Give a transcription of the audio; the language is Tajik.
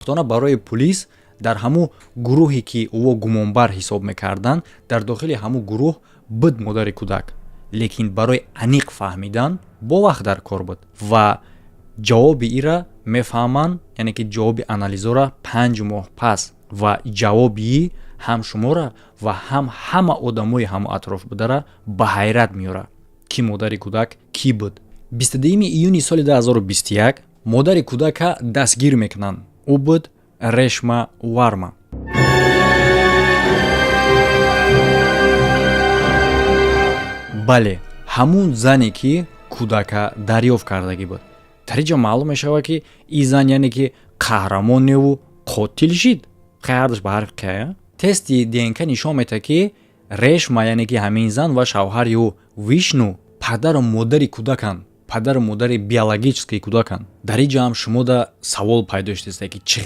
Худбахтона барои пулис, дар ҳамун гурӯҳе, ки ӯ гумонбар ҳисоб мекарданд, дар дохили ҳамун гурӯҳ буд модари кӯдак, лекин барои аниқ фаҳмидан бо вақт дар кор буд. Ва ҷавоби ира мефаҳманд, яъне ки ҷавоби анализора 5 моҳ пас. Ва ҷавоби ҳам шумора ва ҳам ҳама одамои ҳамо атроф будара ба ҳайрат меорад, ки модари кӯдак кӣ буд. 22 июни соли 2021 модари кӯдака дастгир мекунанд. Ӯ буд Решма Варма. Бале, ҳамун зане, ки кӯдака дарёфт кардагӣ буд. Дар ин ҷо маълум мешавад, ки ин зан, яъне ки қаҳрамон неву қотил шид. Ҳардаш ба ҳарфи қая. Тести ДНК нишон медиҳад, ки Решма, яъне ки ҳамин зан, ва шавҳари ӯ Вишну падару модари кӯдаканд, падару модари биологическии кӯдаканд. Дар ин ҷо ҳам шумода савол пайдо шудааст, ки чӣ